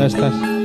Tes tes.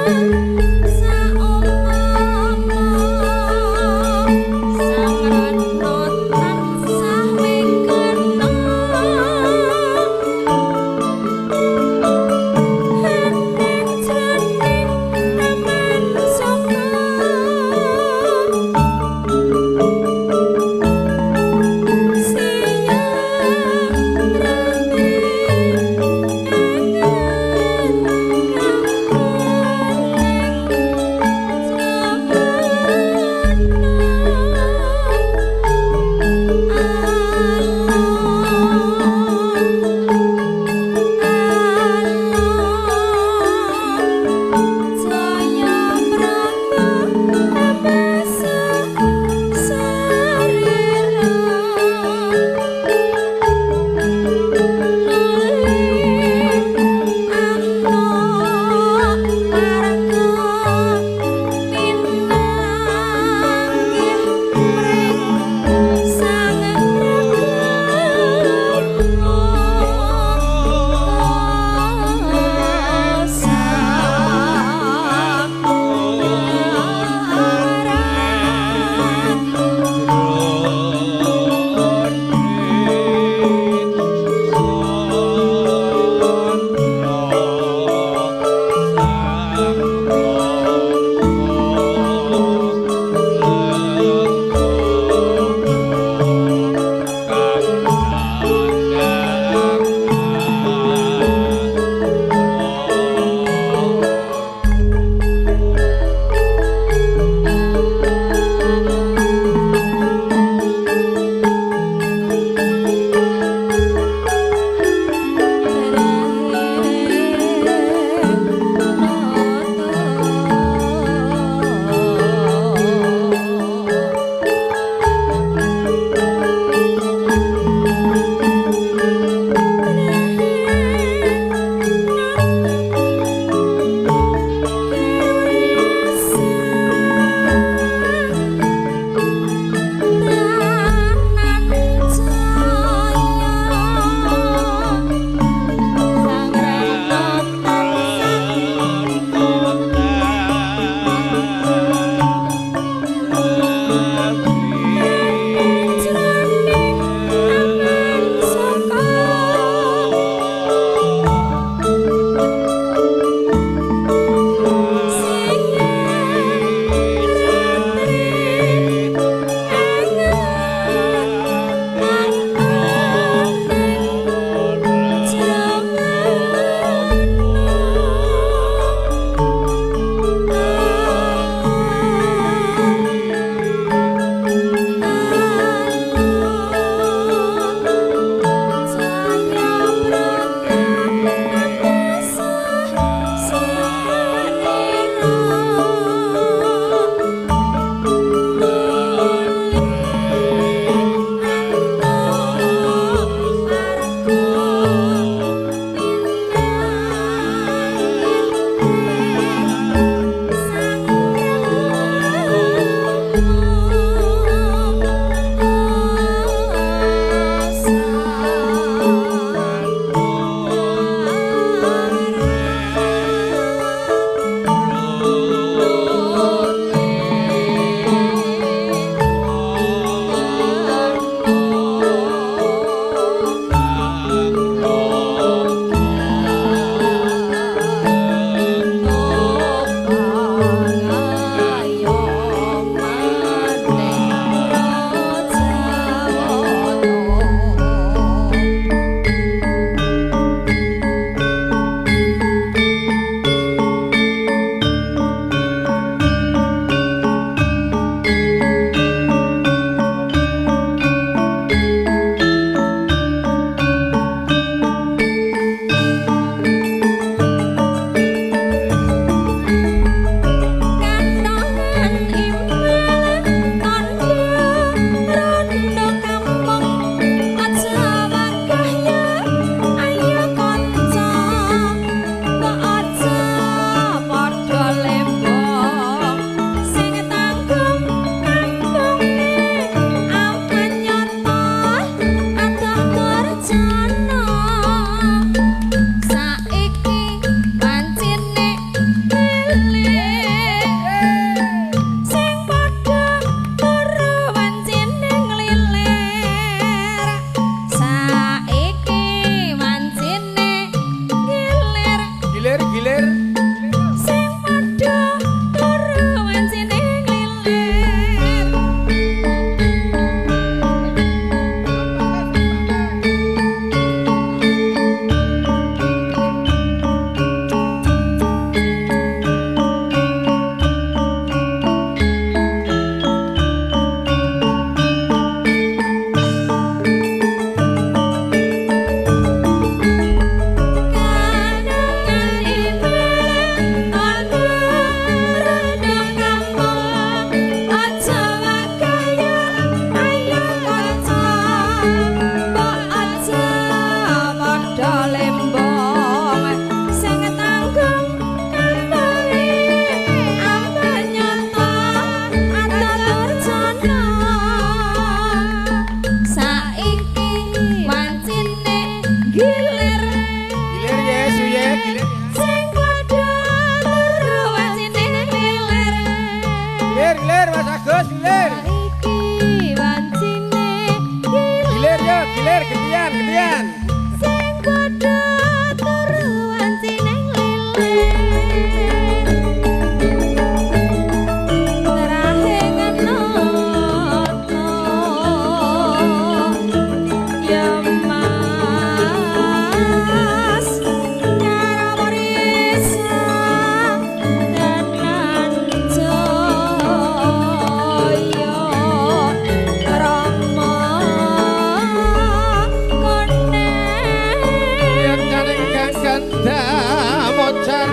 Saupama Sang Retno tansah wigena, hening jroning taman soka. Siang ratri angan kang paling. cilik sing padha turu wancine nglilir saiki wancine ngilir Gilir, gilir. Sing padha turu wancine nglilir. Saiki wancine gilir. Gilir ya, suye, gilir. Sing padha turu wancine nglilir. Gilir, gilir Mas Agus, gilir. Saiki wancine gilir. Gilir ya, gilir gentian, gentian. Sing padha turu wancine nglilir. Terahe ngenoto ya Mas Karawarisa tenan jaya Rama konen. Yen kang ganda mocar.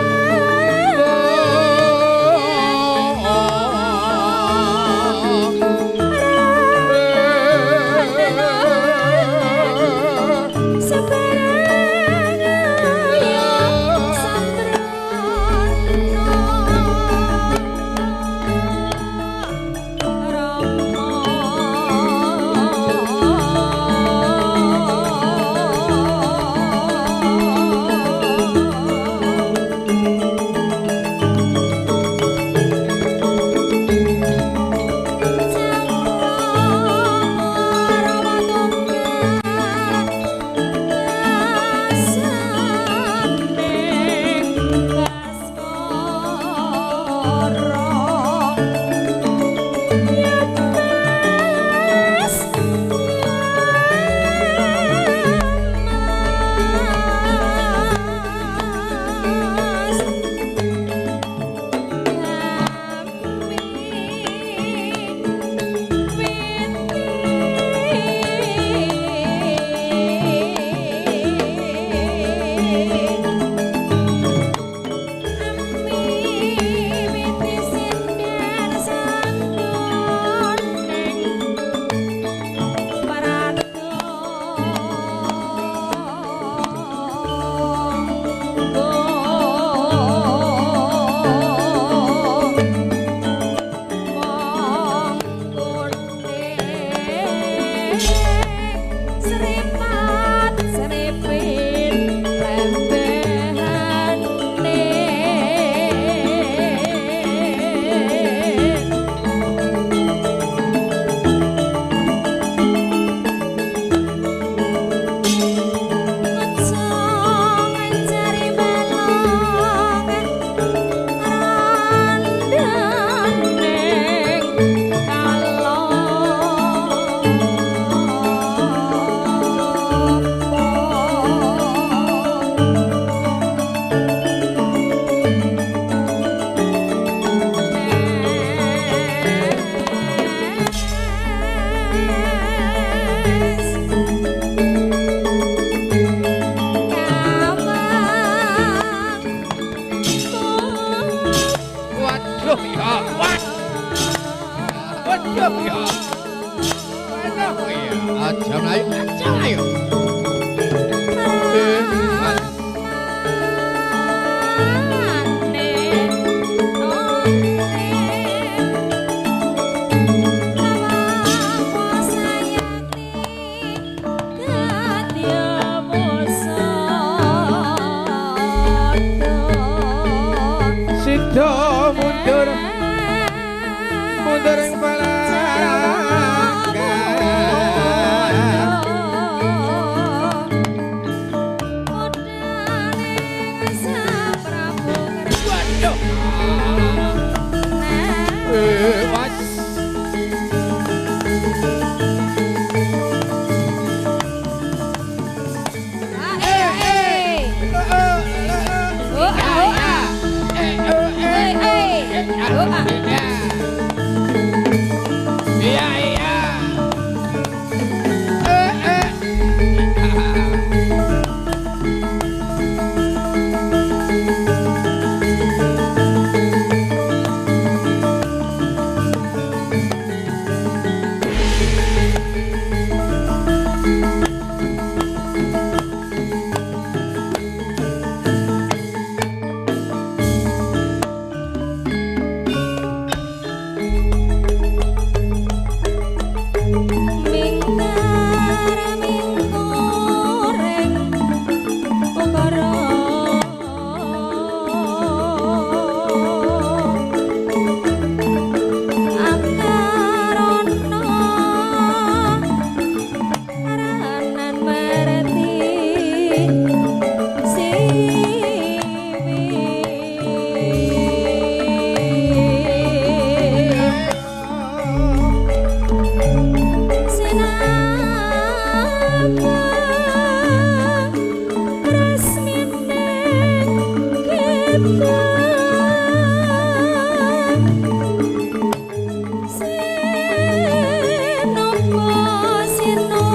Seripat seripit lembehane. Aja ngancari balong randaning Waduh ya, waduh ya. Waduh ya. Aja mlayu, aja mlayu. Mas. Sida. Mundur mundur ing belakang. Waduh. Was. Iya iya. Eh eh. Mingkar mingkoreng ukara akarana aranan merti siwi. Sinapa resmine kita Sinapa sinu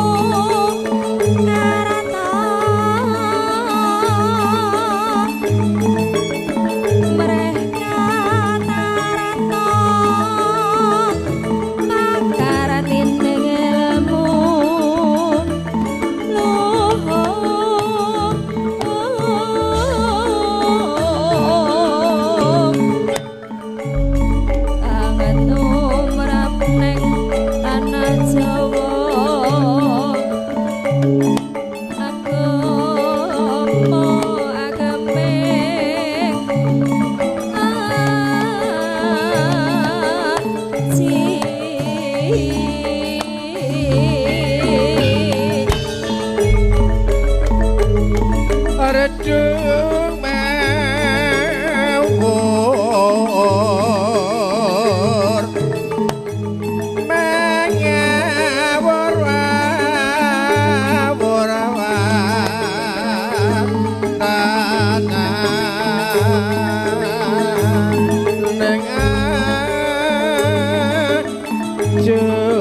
karata mereka tarata pakaratin ilmu luhur anget tumrap neng tanah Jawa agama agame aji. Redung mawur mangawur awur tanah neng ajure.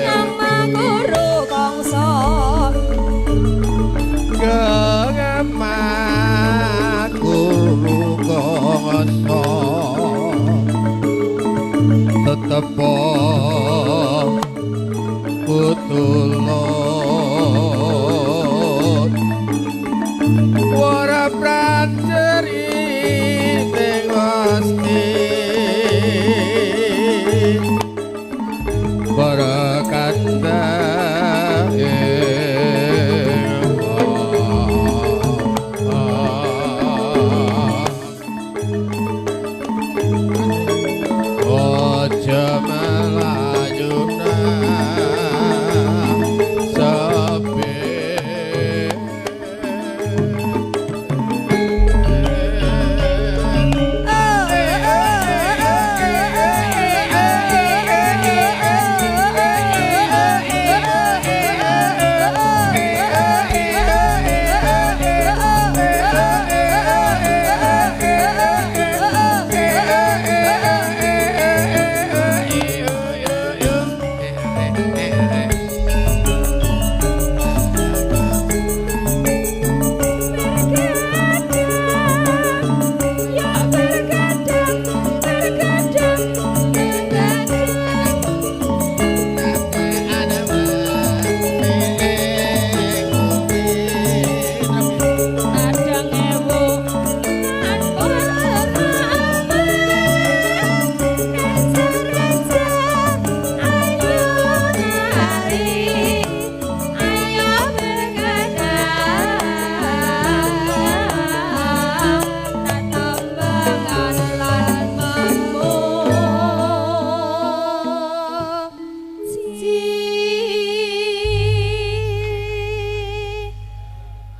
Nama guru Kangsa Guru Kangsa tetepo putulun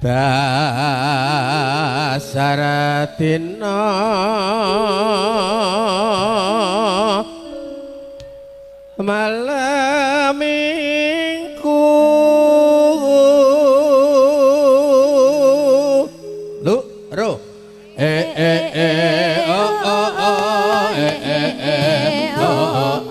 Dasar dina malam minggu lu ro e e e o o o e e e o o.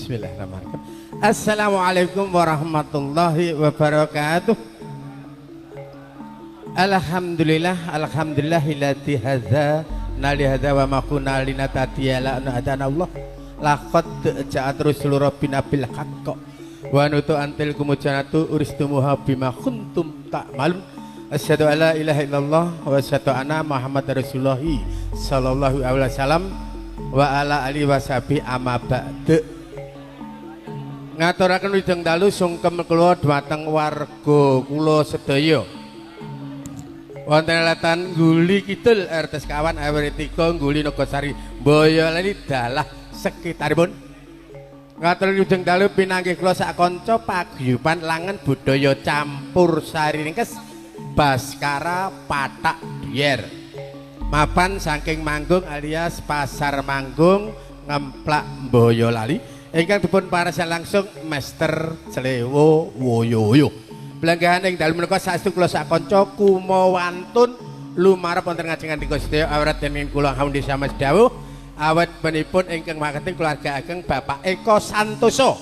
Bismillahirrahmanirrahim. Assalamualaikum warahmatullahi wabarakatuh. Alhamdulillah, alhamdulillahilladzi hadza nali hadza wa ma kunna linahtadiya la an hadana Allah. Laqad ja'at rusulu rabbina bil haqq wa nutu antil kumujannatu uristumuha bima kuntum ta'malun. Asyhadu alla ilaha illallah wa asyhadu anna Muhammadar Rasulullah sallallahu alaihi wasallam wa ala alihi washabi amma ba'du. Ngaturaken wilujeng dalu sungkem kula dhumateng warga kula sedaya. Wonten latan Guli Kidul RT sekawan RW 3 Guli Nogosari Boyolali dalah sekitaripun. Ngaturaken wilujeng dalu pinanggih kula sak kanca paguyuban Langen Budaya Campur Sari Ringkes Baskara Pathak Dier. Mapan saking Manggung alias Pasar Manggung Ngemplak Boyolali. Ingkang dipun paresan langsung Master Clewo Woyoyo. Blanggahan ing dalem menika saestu kula sak kanca kumawantun lumarep wonten ngajeng andika sedaya awrat dening kula Hamdi Samas dawuh awet benipun ingkang maketing keluarga ageng Bapak Eko Santoso,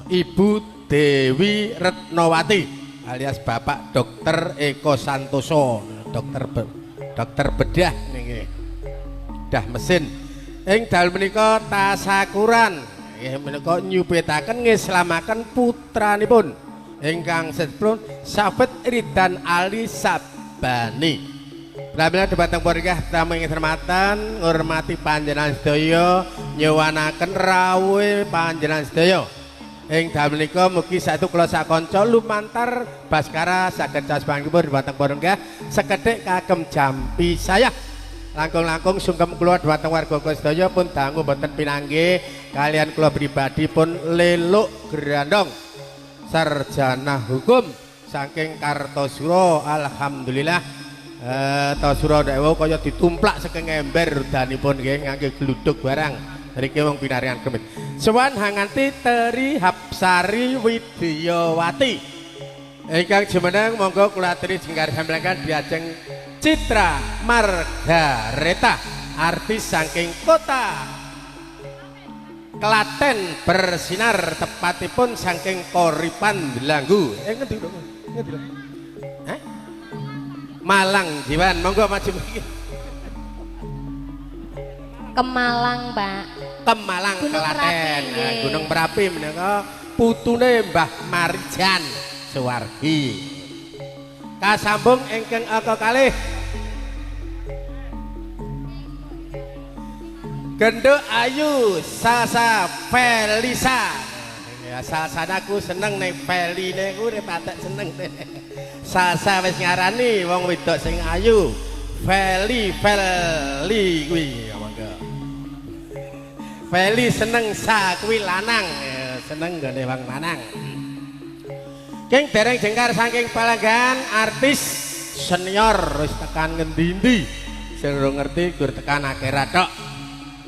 Ibu Dewi Retnowati alias Bapak Dokter Eko Santoso, dokter bedah niki. Bedah mesin. Ing dalem menika tasakuran nggih menika nyupetaken ngislamaken putranipun ingkang sedipun Safet Ridan Ali Sabani. Pramila dhumateng keluarga tamu ing hormatan ngurmati panjenengan sedaya nyuwunaken rawuhe panjenengan sedaya. Ing dalem menika mugi saestu kula sakanca lumantar Baskara saged caos panggihipun dhumateng keluarga sekedhik kagem jampi saya. Langkung-langkung sungkem kula dhumateng warga kula sedaya pun dangu boten pinanggih kalian kula pribadi pun Leluk Grandong sarjana hukum saking Kartosuro. Alhamdulillah Tosuro dewa kaya ditumplak saking ember udanipun nggih ngangge gluduk barang mriki wong pinaringan kremit. Sowan hanganti Teri Hapsari Widyawati ingkang jumeneng monggo kula aturi jengkar sampeyan diajeng Citra Margareta artis saking kota Klaten bersinar tepatipun saking Koripan Delanggu. Ngendi lho? Ngendi lho? Hah? Malang Jiwan, monggo maju mriki. Kemalang, Pak. Kemalang Gunung Klaten. Merapi, Gunung Merapi menika putune Mbah Marjan Suwargi. Kasambung ingkang angka kalih Genduk Ayu Salsa Felisa. Ya salsana aku seneng nek Feline ku patek seneng. Salsa wis ngarani wong wedok sing ayu. Feli Feli kuwi ya monggo. Feli seneng sa kuwi lanang, seneng gone wong lanang. King dereng jengkar saking palanggan artis senior wis tekan ngendi-endi. Sing ora ngerti gur tekan akhirat tok.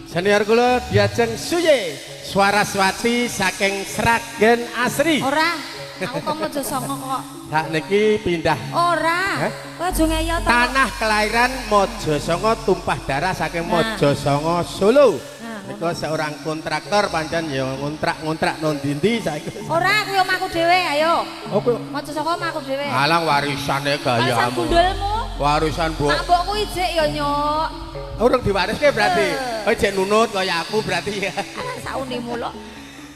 Senior kula diajeng Suye Swaraswati saking Sragen Asri. Ora, aku kok Mojosongo kok. Sakniki pindah. Ora. Kowe aja ngeyel to. Tanah kelahiran Mojosongo tumpah darah saking Mojosongo Solo. Niku seorang kontraktor pancen ya ngontrak-ngontrak nang ndi-ndi saiki. Ora, kuwi omahku dhewe, ayo. Oh, kuwi Mojosongo omahku dhewe. Alang warisane gayamu. Warisan gundulmu. Warisan mbok. Mak mbokku ijik ya, Nyuk. Urung diwariske berarti. Oh, jek nunut kaya aku berarti ya. Alah saunimu lho.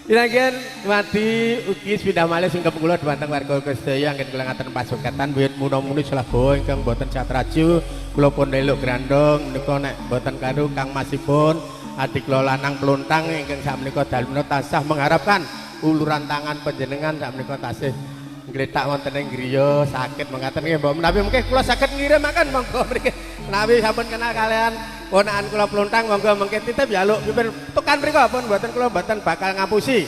Pinanggen mati ugi sepindah malih sungkem kula dhumateng warga sedaya anggen kula ngaten pasuketan buyut muno-muni Selago ingkang boten satraju kula pun leluk grandong menika nek boten karo Kang Masipun adik kula lanang plontang ingkang sakmenika dalu menika tansah mengharapkan uluran tangan panjenengan sakmenika tasih nggletak wonten ing griya sakit mekaten nggih mbok menawi mengke kula saged ngirimaken monggo mriki menawi sampun kenal kalian ponakan kula plontang monggo mengke titip njaluk pipir tekan mriku pun mboten kula mboten bakal ngapusi.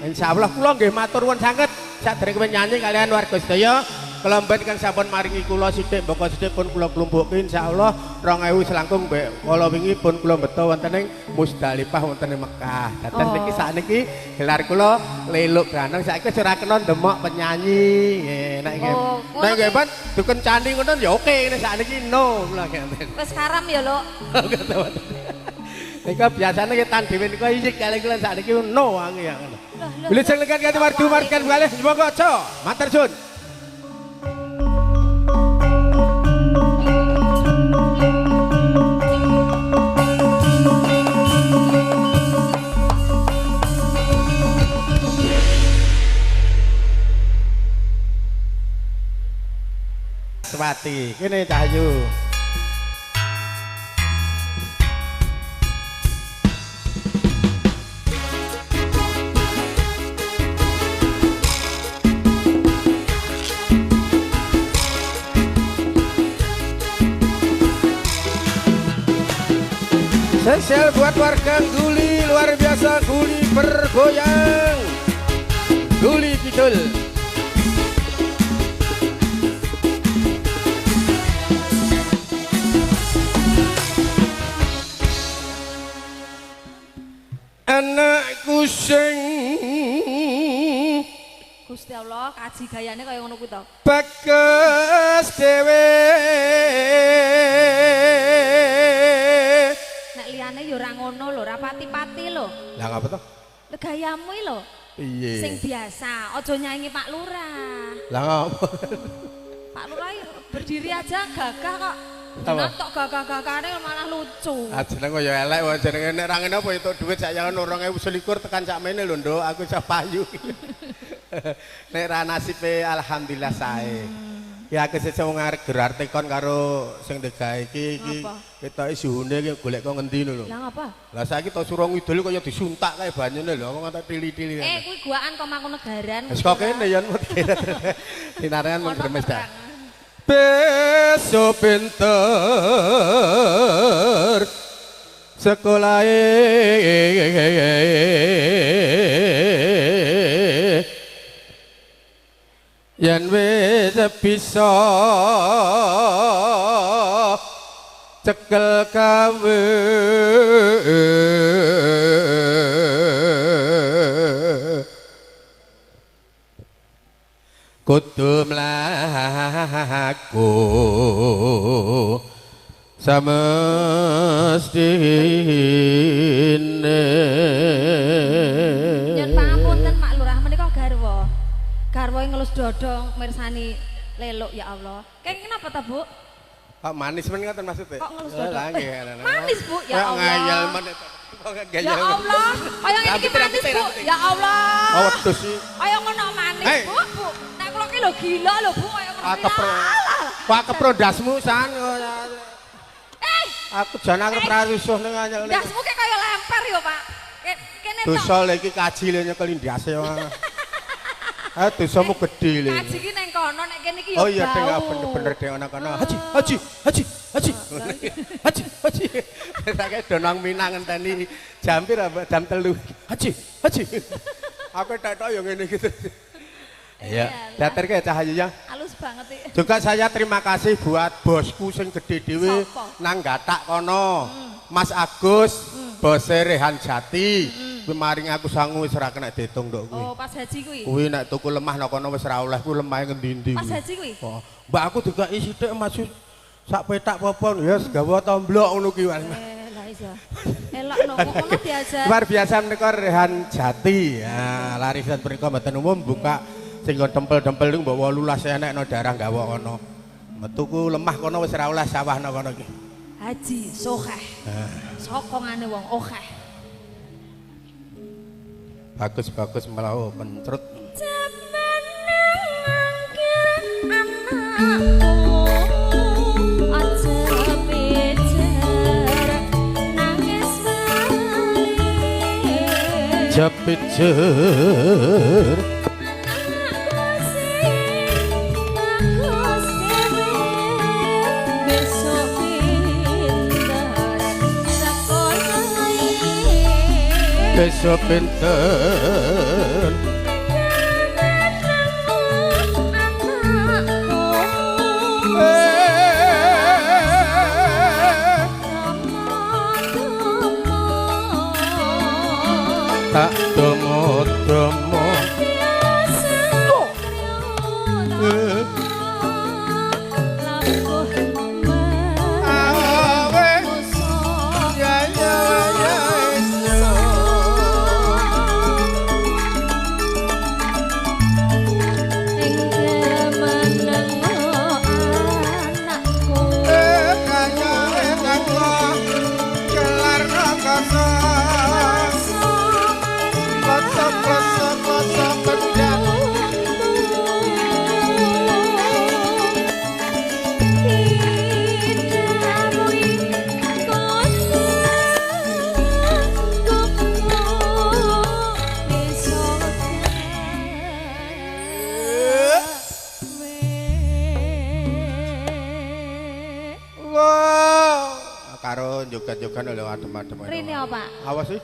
Insyaallah kula nggih matur nuwun sanget sadèrèngipun nyanyi kalian warga sedaya kelemben kang sampun maringi kula sithik mbaka sithik pun kula klumpukke insyaallah 2000 selangkung mbek kala wingi pun kula beto wonten ing Musdalifah wonten ing Mekah. Dados niki sakniki gelar kula leluk granong saiki wis ora kena ndemok penyanyi. Nggih nek nggih. Nek nggih pun dikencani ngono ya oke nek sakniki no kula ngeten. Wis haram ya, Luk. Nika biasane ketan dhewe nika isik kali kula sakniki no aku ya ngono. Wilujeng lengan kanthi wardu margan balih monggo aja matur suwun. Swati, kene Cahyu. Spesial buat warga Guli, luar biasa Guli bergoyang. Guli Kidul. Anakku sing Gusti Allah kaji gayane kaya ngono kuwi to. Bagus dhewe. Nek liyane ya ora ngono lho, ora pati-pati lho. Lah ngapa to? Lho gayamu iki lho. Piye? Sing biasa, aja nyanyi Pak Lurah. Lah ngapa? Pak Lurah berdiri aja gagah kok. Jeneng tok gagah-gagahane malah lucu. Ah jeneng kaya elek wae jenenge nek ra ngene apa entuk dhuwit sak yawan 2021 tekan sakmene lho Nduk, aku iso payu. Nek ra nasibe alhamdulillah sae. Ya aku sesuk ngarep gerar tekon karo sing digawe iki iki ketoke suhune iki golek kok ngendi lho. Lah ngapa? Lah saiki to surung ngidul kaya disuntak kae banyune lho, aku nganti tili-tili. Eh kuwi guaan kok Mangkunegaran. Wis kok kene ya dinarean mung gremes ta. Besok pinter sekolah yen wis bisa cekel gawe kudu mlaku samestine. Yen pangapunten Pak Lurah menika garwa. Garwa ngelus dodong mirsani leluk ya Allah. Kenging napa ta, Bu? Kok manis men ngoten maksudnya? Kok ngelus dodong? Manis, Bu, ya Allah. Ngayal men. Ya Allah, kaya ngene iki manis, Bu. Ya Allah. Oh, wedhus iki. Kaya ngono manis, Bu, Bu. Nek kula ki lho gila lho, Bu, kaya ngono. Wah, keprondasmu san. Eh, aku jan arep ra rusuh ning anyel. Ndasmu ki kaya lemper yo, Pak. Kene tok. Dosa lho iki kaji lho nyekel ndase. Ah, dosamu gedhe lho. Kaji ki ning kono, nek kene iki yo. Oh iya, deng bener-bener deng ana kono. Haji, haji, haji, haji. Haji, haji. Tak do nang Minang ngenteni jam pira, jam 3. Haji, haji. Aku tok-tok yo ngene iki. Iya, daterke Cahayu ya. Halus banget iki. Juga saya terima kasih buat bosku sing gedhe dhewe nang Gatak kono. Mas Agus, bose Rehan Jati. Kuwi maring aku sangu wis ora kena diitung nduk kuwi. Oh, pas haji kuwi. Kuwi nek tuku lemah nang kono wis ora oleh kuwi lemahe ngendi-endi. Pas haji kuwi. Oh, Mbak aku dikeki sithik Mas sak petak apa ya gawa tomblok ngono kuwi. Lah iya. Elokno ngono diajar. Luar biasa menika Rehan Jati. Ya, larisan punika mboten umum buka sing dempel-dempel niku mbok 18 enek no daerah gawa kono. Metu ku lemah kono wis ora oleh sawah nang kono iki. Haji sokeh. Sokongane wong okeh. Bagus-bagus melau pencrut. Jepijer besok pinter tak domo-domo joget-joget lho adem-adem. Rene apa? Pak? Awas sih.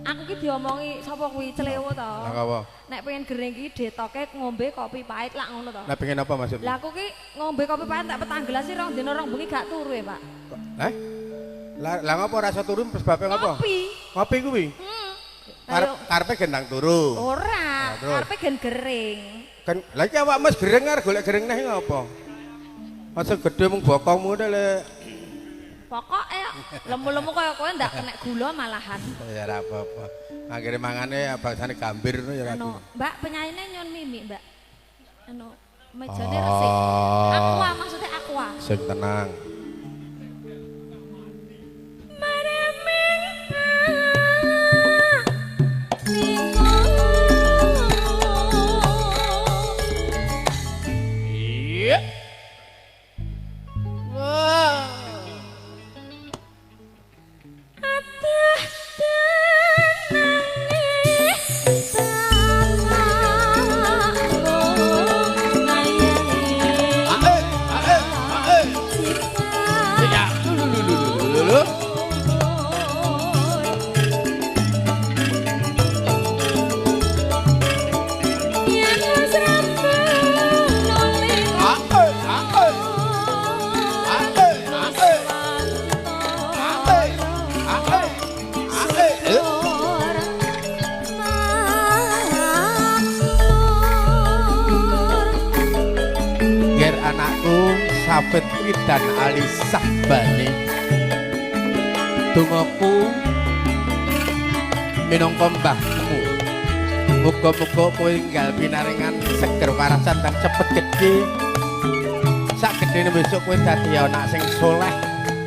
Aku ki diomongi sapa kuwi celewo to. Lah apa? Nek pengen gering ki detoke ngombe kopi pahit lak ngono to. Lah pengen apa maksudnya? Lah aku ki ngombe kopi pahit tak petang gelas sih rong dina rong bengi gak turu ya, Pak. Heh? Lah ngopo ora iso turu sebabe ngopo? Kopi. Kopi kuwi? Heeh. Karepe gendang turu. Ora, karepe gen gering. Kan lah iki awakmu wis gering arep golek gering neh ngopo? Masa gedhe mung bokongmu lek pokoknya lemu-lemu kaya kowe ndak kena gula malahan. Ya ora apa-apa. Akhire mangane bangsane gambir ngono ya ora. Anu, Mbak penyayine nyun mimi, Mbak. Anu, mejane resik. Aqua maksudnya aqua. Sing tenang. Iya. Wah. Safetri dan Alisah Bani dongaku minangka mbahmu muga-muga kowe enggal pinaringan seger warasan dan cepet gedhe sak gedhene besok kowe dadi anak sing soleh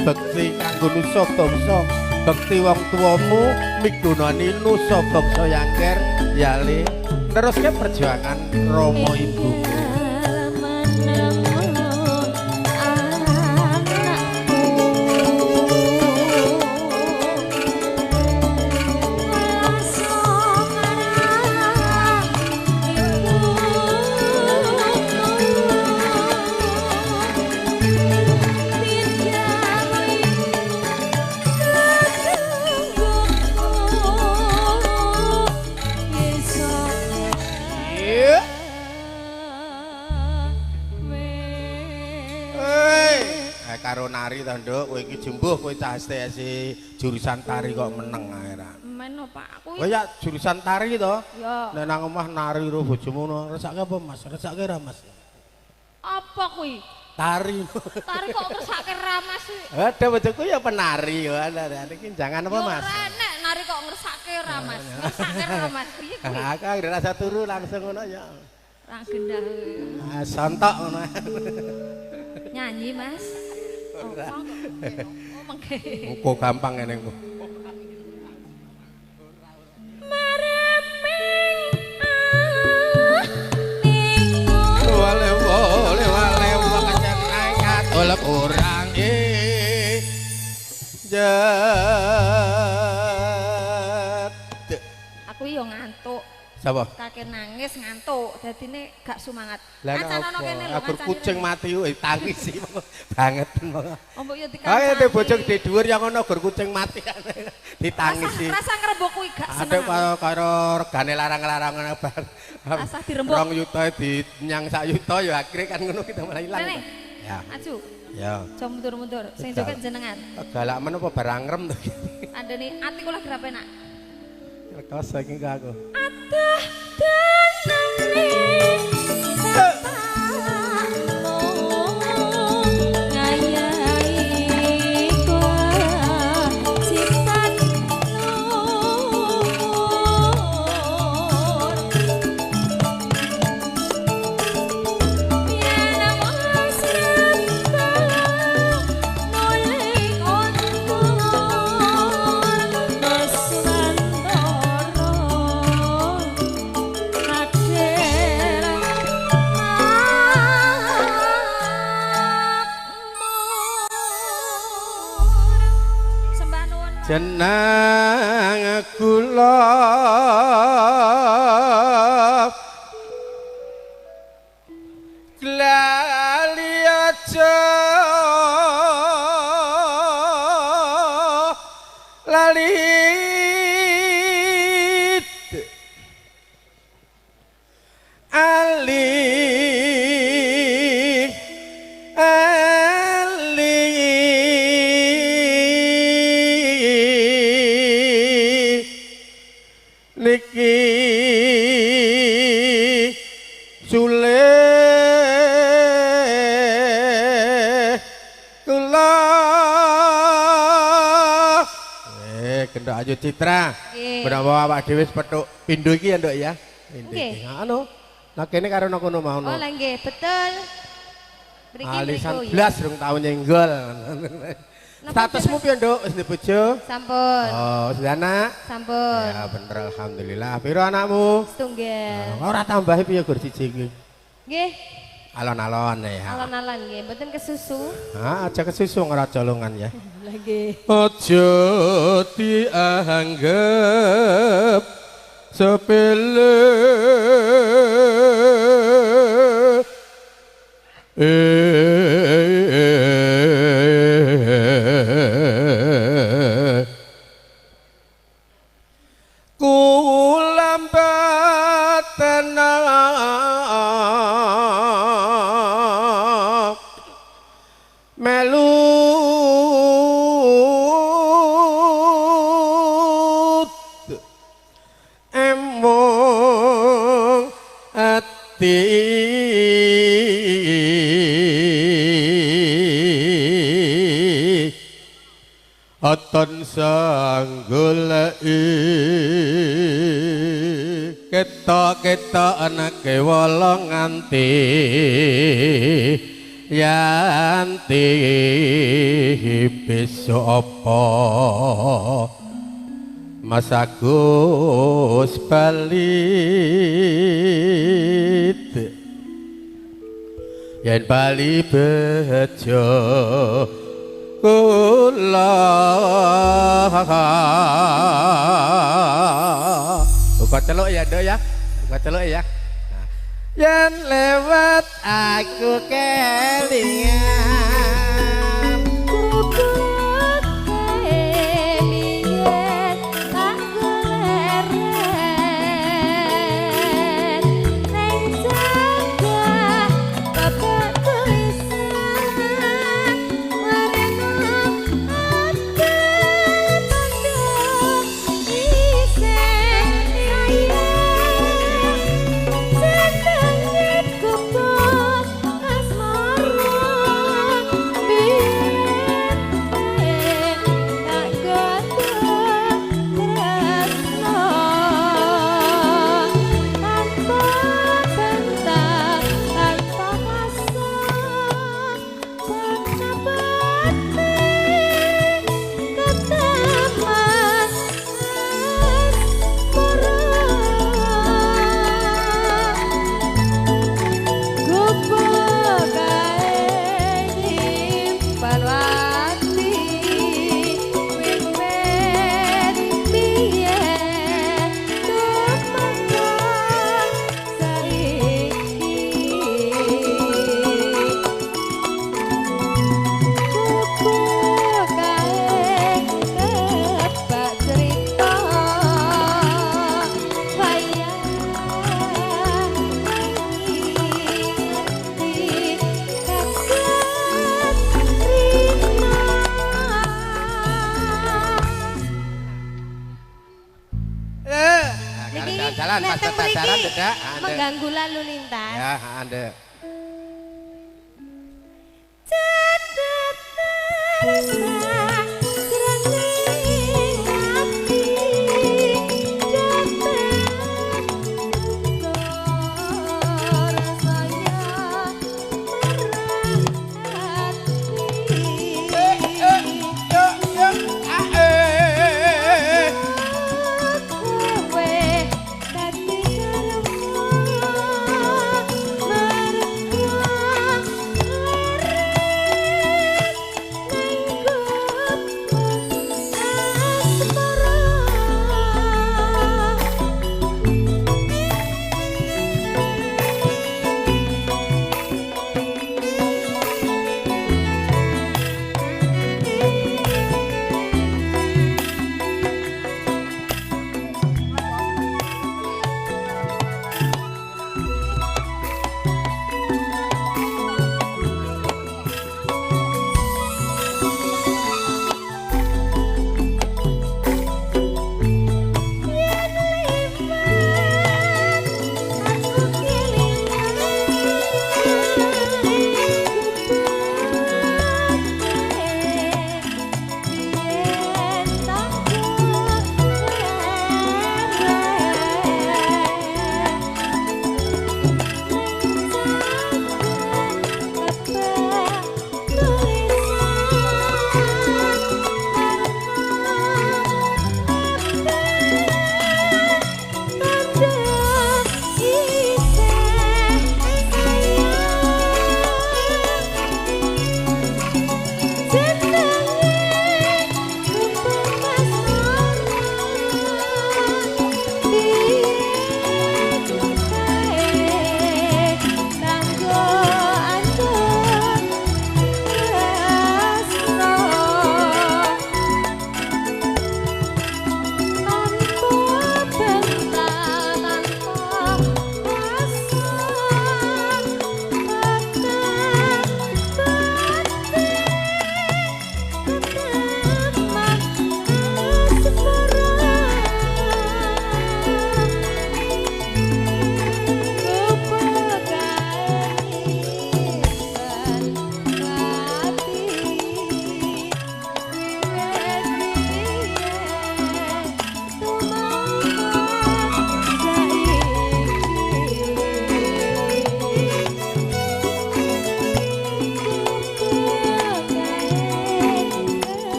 bekti kanggo nusa bangsa Bekti wong tuamu migunani nusa bangsa yangker ya le. Teruske perjuangan Romo ibumu. Karo nari to, Nduk, kowe iki jembuh kowe cah STSI jurusan tari kok meneng ae ra. Men opo aku. Kowe ya jurusan tari to? Ya. Nek nang omah nari karo bojomu ngono, resake apa Mas? Resake ra Mas? Apa kuwi? Tari. Tari kok ngersake ra Mas? Ada bojoku ya penari ya. Iki jangan apa Mas? Ora enek nari kok ngersake ra Mas. Ngersake ra Mas. Piye kuwi? Aku anggere rasa turu langsung ngono ya. Ra gendah. Ah sontok ngono. Nyanyi Mas. Oh, mengke. Muga gampang ngene ku. Mareming atiku. Wale wale wale wong katul kurang jet. Aku yo ngantuk. Sapa? Kakek nangis ngantuk, dadine gak semangat. Kancane kene lho, aku kucing mati tangis banget. Oh mbok yo dikancani. Ayo te bocah di dhuwur ya ngono gur kucing mati ditangisi. Rasa ngrembug kuwi gak seneng. Adek karo regane larang-larang ngono bar. Rasa dirembug. 2 yuta dinyang 1 yuta ya akhire kan ngono kita malah ilang. Ya. Maju. Ya. Aja mundur-mundur. Sing joget jenengan. Galak men apa barang ngrem to. Andene atiku lah gerap enak. Rekoso iki aku. Aduh tenane bapakmu ngayahi kewajiban luhur. Yen wis rembug nulik ontur Jeneng kula glali aja lali ali ali niki sule kula kendok ayu Citra menawa awak dhewe petuk pindho iki ya nduk ya pindho iki anu nah kene karo kono mau oh lha nggih betul mriki alisan blas rung tau nyenggol. Statusmu piye nduk wis duwe bojo? Sampun. Oh, wis anak? Sampun. Ya bener alhamdulillah. Piro anakmu? Setunggal. Ora tambahi piye gur siji iki? Nggih. Alon-alon ya. Alon-alon nggih, mboten kesusu. Ha, aja kesusu ora colongan ya. Lah nggih. Aja dianggep sepele. Emong ati aton sanggoleki ketok-ketok anake wala nganti Yanti besok apa Mas Agus bali yen bali bejo kula. Buka celuk ya, Nduk ya. Buka celuk ya. Yen lewat aku kelingan mengganggu lalu lintas. Ya, Anda. Go.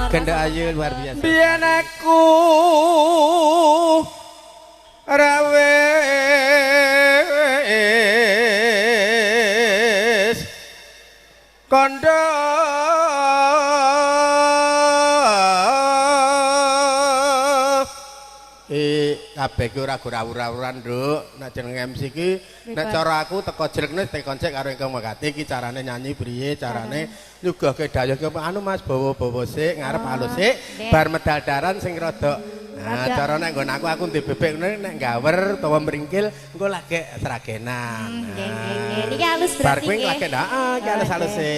Gendek ayu luar biasa. Biyen aku ora wis kandha kabeh ki ora rawur-rawuran, Nduk. Nek jeneng MC ki nek cara aku teko jrekne tekon cek karo ingkang mekati iki carane nyanyi priye, carane nyuguhke dayuh ki anu Mas bawa-bawa sik ngarep alus sik bar medal daran sing rada. Nah, cara nek nggon aku ndek bebek ngene nek gawer utawa mringkil engko lagek sragenan. Nggih, nggih, nggih. Niki halus berarti. Bar kuwi lagek heeh, iki halus-halus e.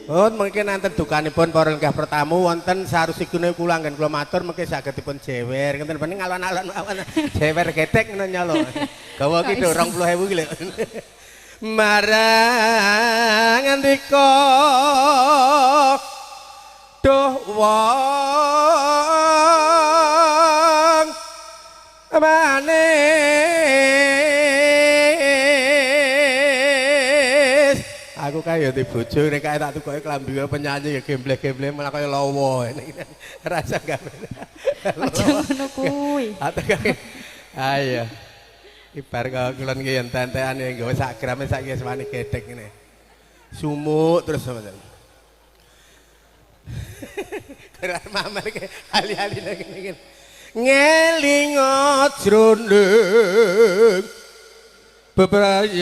Oh, mungkin nanten dukanipun para lenggah pertamu wonten sarusigune kula anggen kula matur mengke saged dipun jewer. Ngenten bening alon-alon mawon. Jewer getek ngono nyalo. Gawa ki 20.000 ki lho. Marang ngendika duh wong manis. Aku kaya di bojo nek kae tak tukoke klambi penyanyi ya gembleh-gembleh malah kaya lawa. Rasa gak aja ngono kuwi. Ayo. Ibar kok kulon ki enten-entekan ya nggawe sak grame saiki wis wani gedhek ngene. Sumuk terus sampeyan. Ora mamer ki ali-ali ngene. Ngelinga jroning bebrayan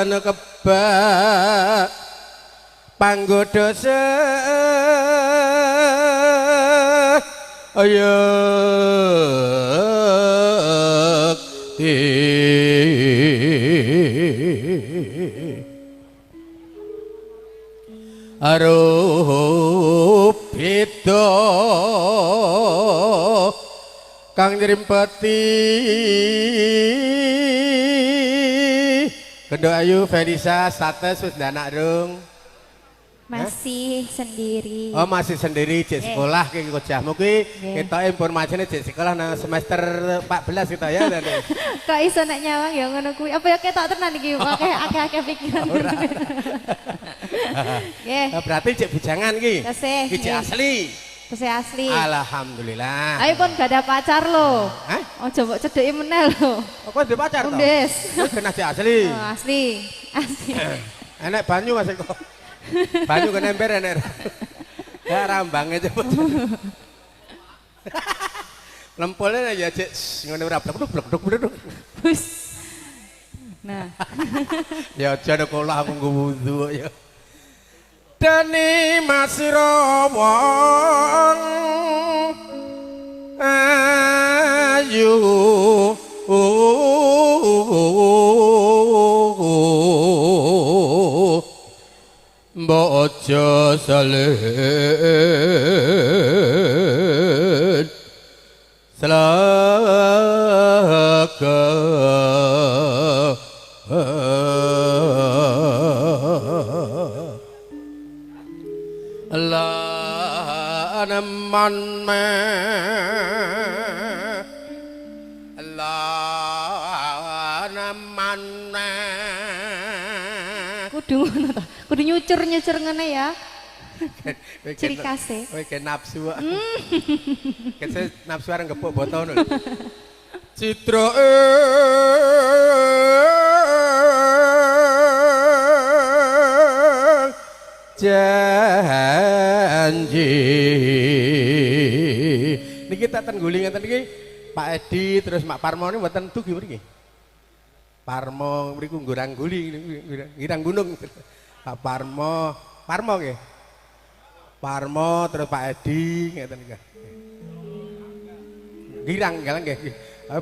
kebak panggoda ayo aruh beda kang nyrimpeti. Genduk ayu Felisa status wis ndanak rung? Masih sendiri. Oh, masih sendiri jek sekolah ki kojahmu ki ketoke informasine jek sekolah nang semester 14 kita ya. Kok iso nek nyawang ya ngono kuwi. Apa ya ketok tenan iki akeh-akeh pikiran. Nggih. Berarti jek bujangan ki. Ki jek asli. Tesih asli. Alhamdulillah. Ayo pun gak ada pacar lho. Hah? Aja mbok cedheki meneh lho. Kok duwe pacar to? Wis. Wis kena jek asli. Oh, asli. Asli. Enek banyu Mas Eko. Banyu kena ember enek. Ya rambange cepet. Lempole ya jek ngono ora blek blek blek. Wis. Nah. Ya aja nek olah aku nggo wudu ya. Dani masira wong ayu mbok aja salen selaga lan man lan man kudu ngono ta, kudu nyucur-nyucur ngene ya. Ciri khase kowe ge nafsu kok. Kese nafsu arep ngepuk boto ngono lho. Citra janji niki tak ten guling ngeten niki Pak Edi terus Mak Parmo ini mboten dugi mriki. Parmo mriku nggurang guli ngirang gunung. Pak Parmo, Parmo nggih. Parmo terus Pak Edi ngeten iki. Girang galang nggih.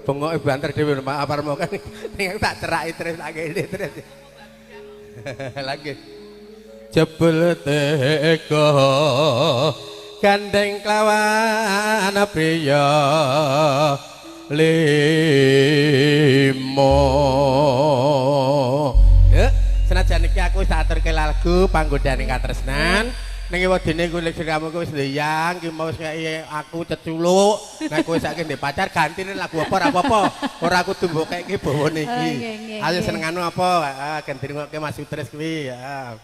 Bengoke banter dhewe Pak Parmo kan ning tak ceraki terus tak kene terus. Lagi jebul tega gandeng kelawan priya limo. Ya, senajan iki aku wis tak aturke lagu panggodane katresnan. Ning wedine kuwi sliramu kuwi wis ndeyang, ki mau wis kaya aku ceculuk. Nek kowe saiki ndek pacar gantine lagu apa ora apa-apa. Ora kudu mbok keke bawane iki. Ayo seneng anu apa? Heeh, ganti ngoke Mas Sutris kuwi, heeh.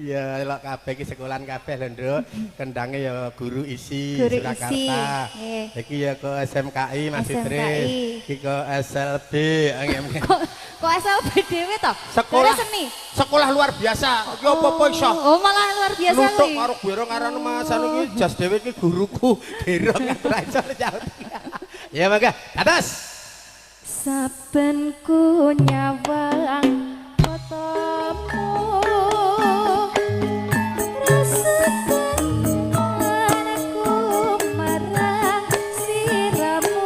Ya elok kabeh iki sekolahan kabeh lho, Nduk. Kendange ya guru isi Guru Surakarta. isi, nggih. Iki ya ke SMKI Mas SMKI. Idris. Iki ke SLB. Kok kok SLB dhewe to? Sekolah Gara seni. Sekolah luar biasa. Iki apa-apa iso. Oh, malah luar biasa Nutuk kuwi. Karo Gero ngaran Mas anu iki jas dhewe iki guruku. Gero ora iso jawab. Ya mangga, dados. Saben ku nyawang fotomu, rasa aku marang siramu,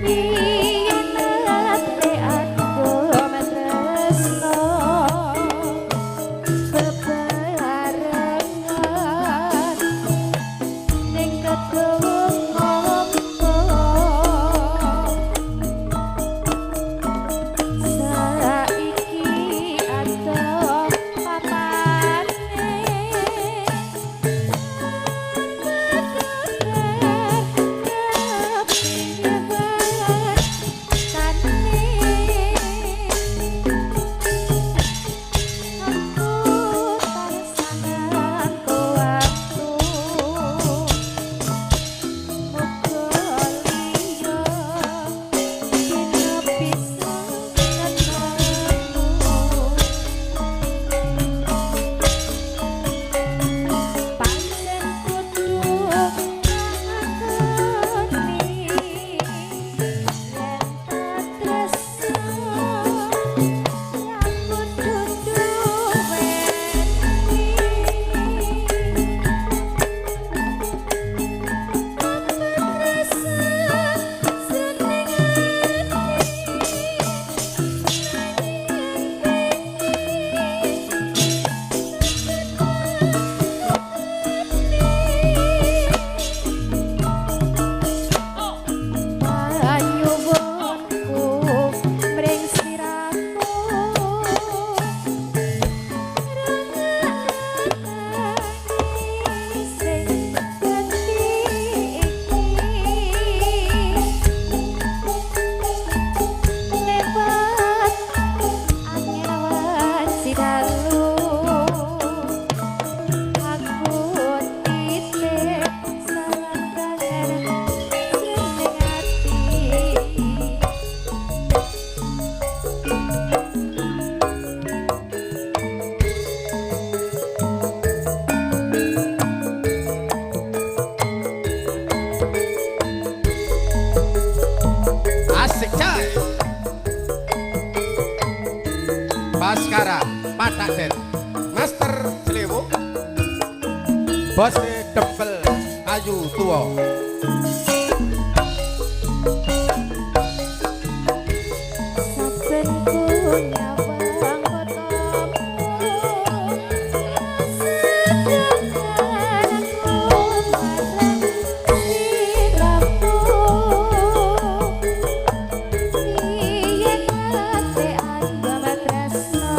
yen nate aku tresno bebarengan ning kedung opo, saiki adoh papane. Aku tansah kuwatu. Muga liya dina bisa ketemu. Pancen kudu ngakoni yen tak tresno aku dudu weni. Rasa seneng ati. Panyuwunku mring siramu, rungokna sing dadi iki, lewat angin awan dalu aku titip salam kangen sreng ati. Asik coy. Baskara, Patak Den, Master Clewo, Bos Dempel Ayu Tua. Saben ku nyawang fotomu, rasa aku marang siramu, piye nate anggap tresno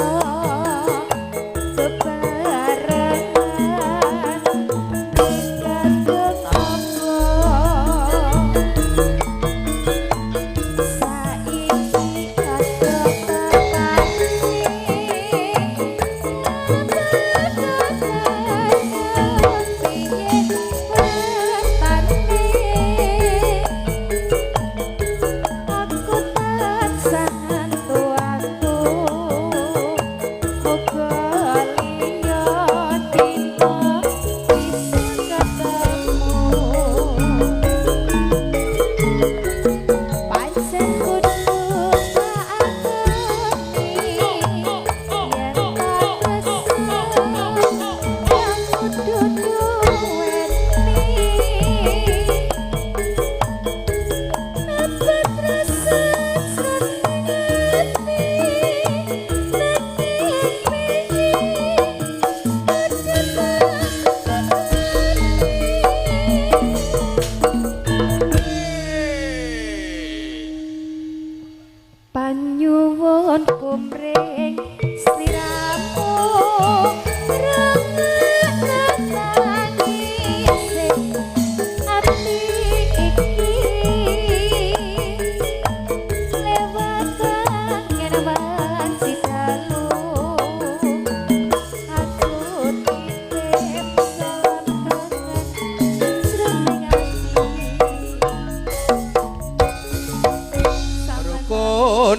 bebarengan ing kadung apa.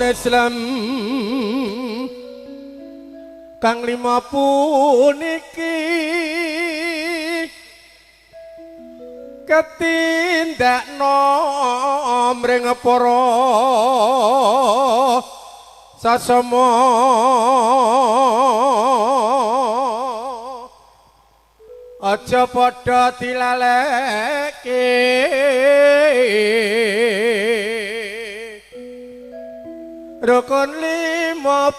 Islam kang lima puniki ketindakno mring para sasama. Aja padha dilaleke rukun lima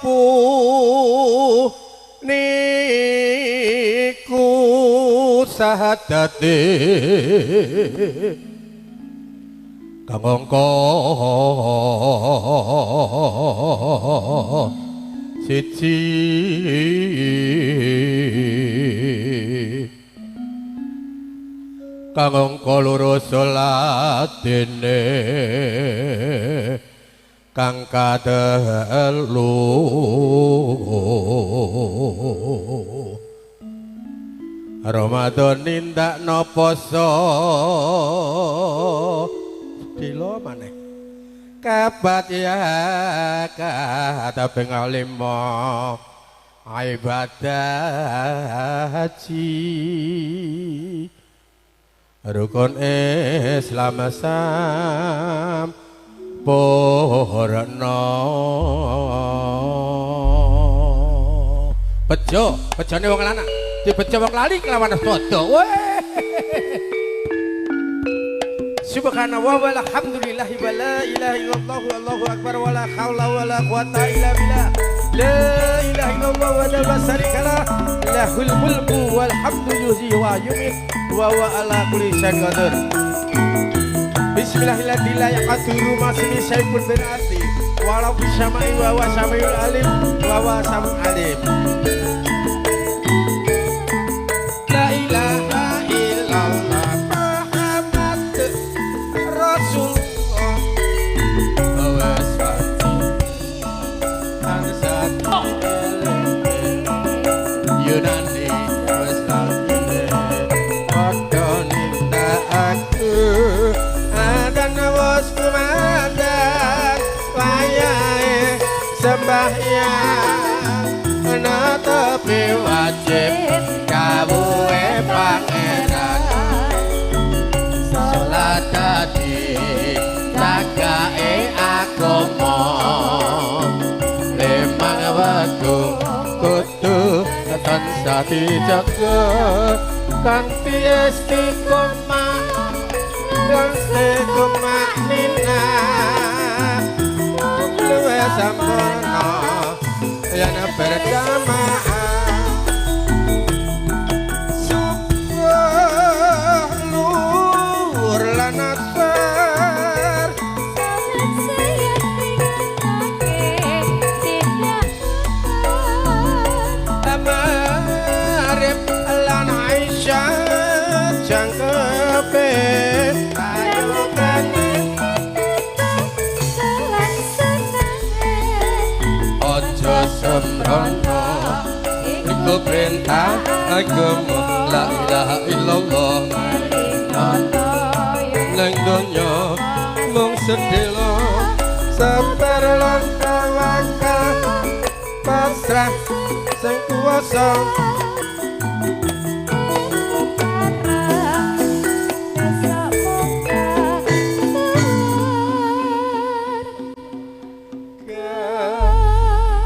niku sahadate kang angka siji kang angka loro salat dene kang katelu Ramadan nindakno poso dilo maneh kabat ya kaping lima ibadah haji rukun Islam sampurna. Bejo, bejone wong lanang dibejo wong lali kelawan padha. Weh. Subhanallah walhamdulillahi wa la ilaha illallah wallahu akbar wala haula wala quwata illa billah. La ilaha illallah wa la syarika lah. Lahul mulku wal hamdu yuhyi wa yumiit wa huwa ala kulli syai'in qadir. Bismillahirrahmanirrahim. La yaqdiru ma sami syai'un bil ardi wa la fis sama'i wa huwa samiul alim wa huwa samiul alim. La ilaha illallah Muhammad Rasulullah. Wes tansah Yunani wis lali padha nindakake adzan wis kumandang wayahe sembahyang netepi wajib kawuhe pangeran salat dadi cagake agama limang wektu kudu tansah dijaga kanthi istiqomah lan istiqomah luwih sampurna yen berjamaah. Subuh luhur lan asar Maghrib lan Isya jangkepe aja sembrono iku perintah agama la ilaha illallah nang donya mung sedhela sabar lan tawakal pasrah sing kuwasa